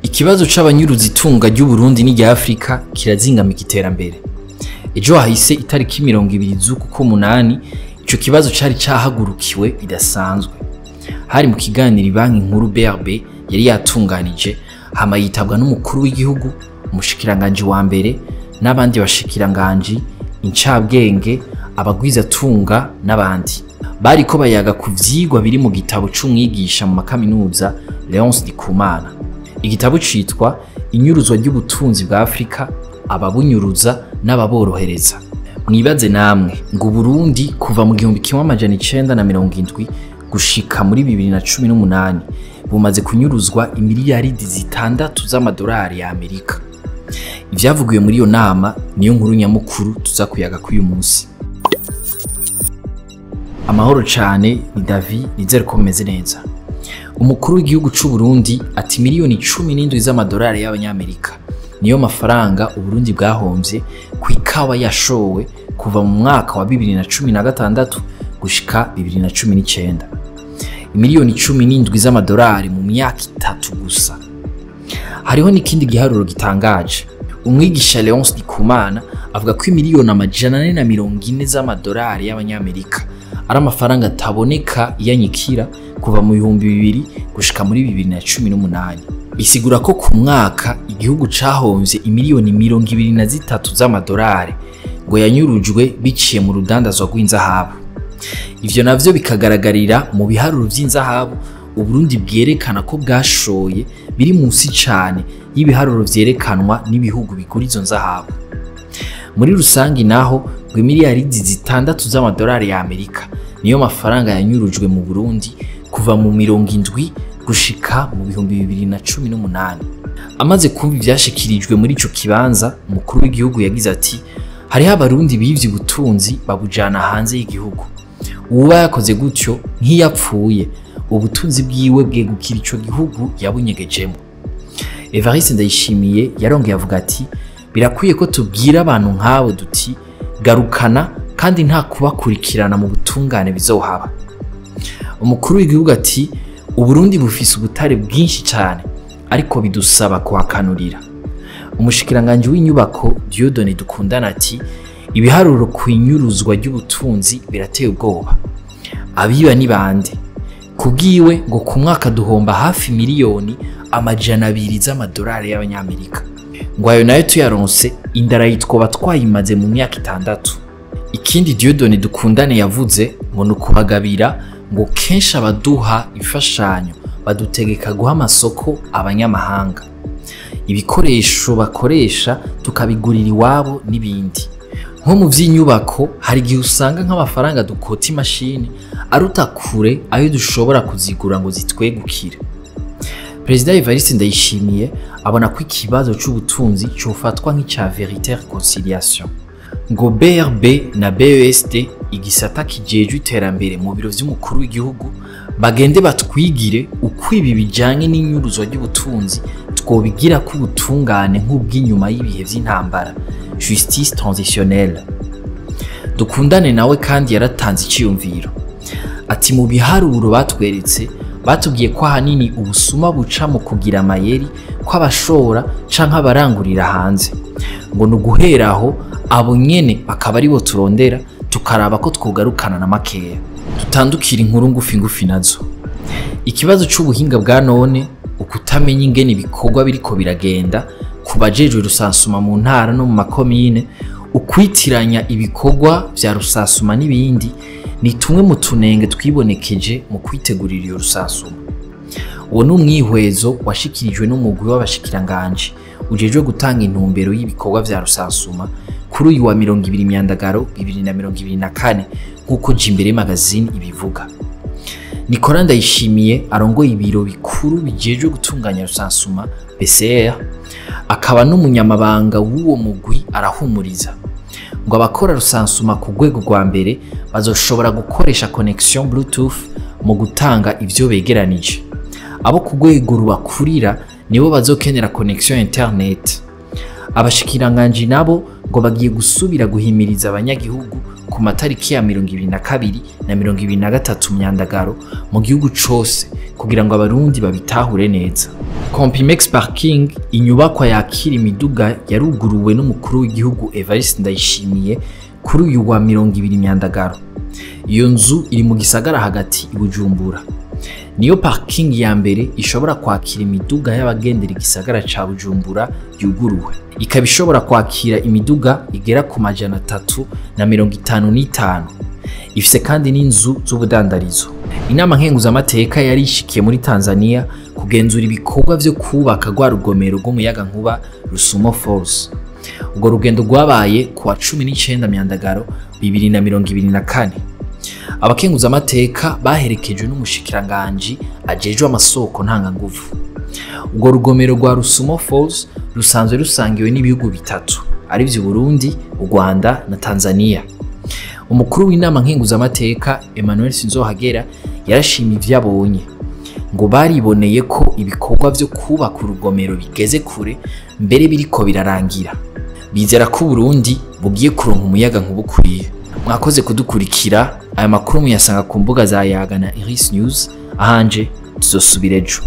Ikibazo c'abanyuruza itunga ry'Uburundi n'irya Afrika kirazingamika iterambere. Ejo hahise itariki 20 z'uku k'umunani, ico kibazo cari cahagurukiwe bidasanzwe. Hari mu kiganiro Banki Nkuru BRB yari yatunganije, hama yitabwa n'umukuru w'igihugu, umushikiranganji wa mbere n'abandi bashikiranganji, incabwenge, abagwizatunga n'abandi. Bariko bayaga ku vyigwa biri mu gitabo c'umwigisha mu makaminuza Leonce Ndikumana. Igitabo citwa Inyuruzwa ry'ubutunzi bwa Afrika, ababunyuruza n'ababorohereza. Mwibaze namwe ngo Burundi kuva mu 1970 gushika muri 2018 bumaze kunyuruzwa imiliyaridi 6 z'amadolari ya Amerika. Ivyavugiwe muri iyo nama niyo nkuru nyamukuru tuza kuyaga k'uyu munsi. Amahoro cane, ni David, nizere ko mumeze neza. Umukuru w'igihugu c'u Burundi ati miliyoni 17 z'amadolari y'abanyamerika niyo mafaranga Uburundi bwahomvye ku ikawa yashowe kuva mu mwaka wa 2016 gushika 2019. Miliyoni 17 z'amadolari mu myaka 3 gusa. Hariho n'ikindi giharuro gitangaje. Umwigisha Leonce Ndikumana avuga ko miliyoni 440 z'amadolari y'abanyamerika ari amafaranga ataboneka iyanyikira kuva mu 2000 gushika muri 2018. Bisigura ko ku mwaka igihugu cahomvye imiliyoni 23 z'amadolari ngo yanyurujwe biciye mu rudandazwa rw'inzahabu. Ivyo navyo bikagaragarira mu biharuro vy'inzahabu Uburundi bwerekana ko bwashoye biri munsi cane y'ibiharuro vyerekanwa n'ibihugu bigura izo nzahabu. Muri rusangi naho ngo imiliyaridi 6 z'amadolari ya Amerika niyo mafaranga yanyurujwe mu Burundi kuva mu 70 gushika mu 2018. Amaze kumva ivyashikirijwe muri ico kibanza, umukuru w'igihugu yagize ati hariho abarundi bivye ubutunzi babujana hanze y'igihugu. Uwuba yakoze gutyo nk'iyapfuye, ubutunzi bwiwe bwegukira ico gihugu yabunyegejemo. Evariste Ndayishimiye yarongeye avuga ati birakwiye ko tubwira abantu nk'abo duti garukana kandi nta kubakurikirana mu butungane bizohaba. Umukuru w'igihugu ati Uburundi bufise ubutare bwinshi cyane ariko bidusaba kuhakanurira. Umushikiranganje w'inyubako Dieudonné Dukundana ati ibiharuro ku inyuruzwa ry'ubutunzi birateye ubwoba. Abiba ni bande? Kubwiwe ngo ku mwaka duhomba hafi miliyoni 200 z'amadolari y'abanyamerika. Ngo ayo nayo tuyaronse indara yitwoba twayimaze mu myaka 6. Ikindi Dieudonné Dukundane yavuze ngo nukubagabira ngo kenshi abaduha imfashanyo badutegeka guha amasoko abanyamahanga, ibikoresho bakoresha tukabigurira iwabo n'ibindi. Nko mu vy'inyubako hari igihe usanga nk'amafaranga dukota imashini aruta kure ayo dushobora kuzigura ngo zitwegukire. Perezida Evariste Ndayishimiye abona ko ikibazo c'ubutunzi cofatwa nk'ica vérité réconciliation. Ngo BRB na BESD, igisata kijejwe iterambere mu biro vy'umukuru w'igihugu, bagende batwigire uko ibi bijanye n'inyuruzwa ry'ubutunzi twobigira ko ubutungane nk'ubw'inyuma y'ibihe vy'intambara, justice transitionnelle. Dukundane nawe kandi yaratanze iciyumviro ati mu biharuro batweretse batubwiye ko ahanini ubusuma buca mu kugira amayeri kw'abashora canke abarangurira hanze, ngo nuguheraho abo nyene bakaba aribo turondera tukaraba ko twogarukana na makeya. Tutandukira inkuru ngufi ngufi nazo. Ikibazo c'ubuhinga bwa none, ukutamenya ingene ibikorwa biriko biragenda ku bajejwe rusansuma mu ntara no mu makomine, ukwitiranya ibikorwa vya rusansuma n'ibindi ni tumwe mu tunenge twibonekeje mu kwitegurira iyo rusansuma. Uwo ni umwihwezo washikirijwe n'umugwi w'abashikiranganje ujejwe gutanga intumbero y'ibikorwa vya rusansuma kuri uyu wa 20 Myandagaro 2024 nk'uko Jimbere Magazine ibivuga. Nicolas Ndayishimiye arongoye ibiro bikuru bijejwe gutunganya rusansuma BCR, akaba n'umunyamabanga w'uwo mugwi, arahumuriza ngo abakora rusansuma ku rwego rwa mbere bazoshobora gukoresha connection Bluetooth mu gutanga ivyo begeranije. Abo ku rwego rubakurira nibo bazokenera connection internet. Abashikiranganji nabo ngo Ngo bagiye gusubira guhimiriza abanyagihugu ku matariki ya 22 na 23 Myandagaro mu gihugu cose kugira ngo abarundi babitahure neza. Compimex Parking, inyubakwa yakira imiduga, yaruguruwe n'umukuru w'igihugu Evariste Ndayishimiye kuri uyu wa 20 Myandagaro. Iyo nzu iri mu gisagara hagati i Bujumbura. Niyo parking ya mbere ishobora kwakira imiduga y'abagendera igisagara ca Bujumbura yuguruwe. Ikaba ishobora kwakira imiduga igera ku 355. Ifise kandi n'inzu z'ubudandarizo. Inama nkenguzamateka yari ishikiye muri Tanzania kugenzura ibikorwa vyo kubaka rwa rugomero rw'umuyagankuba Rusumo Falls. Urwo rugendo rwabaye ku wa 19 Myandagaro 2024. Abakenguzamateka baherekejwe n'umushikiranganji ajejwe amasoko ntanganguvu. Urwo rugomero rwa Rusumo Falls rusanzwe rusangiwe n'ibihugu bitatu, arivyo Burundi, u Rwanda na Tanzania. Umukuru w'inama nkenguzamateka Emmanuel Sinzohagera yarashimye ivyo abonye. Ngo bariboneye ko ibikorwa vyo kubaka urugomero bigeze kure, mbere biriko birarangira. Bizera ko Burundi bugiye kuronka umuyaga nkuba ukwiye. Mwakoze kudukurikira. Aya makuru muyasanga ku mbuga za Yaga na Iris News. Ahanje tuzosubira ejo.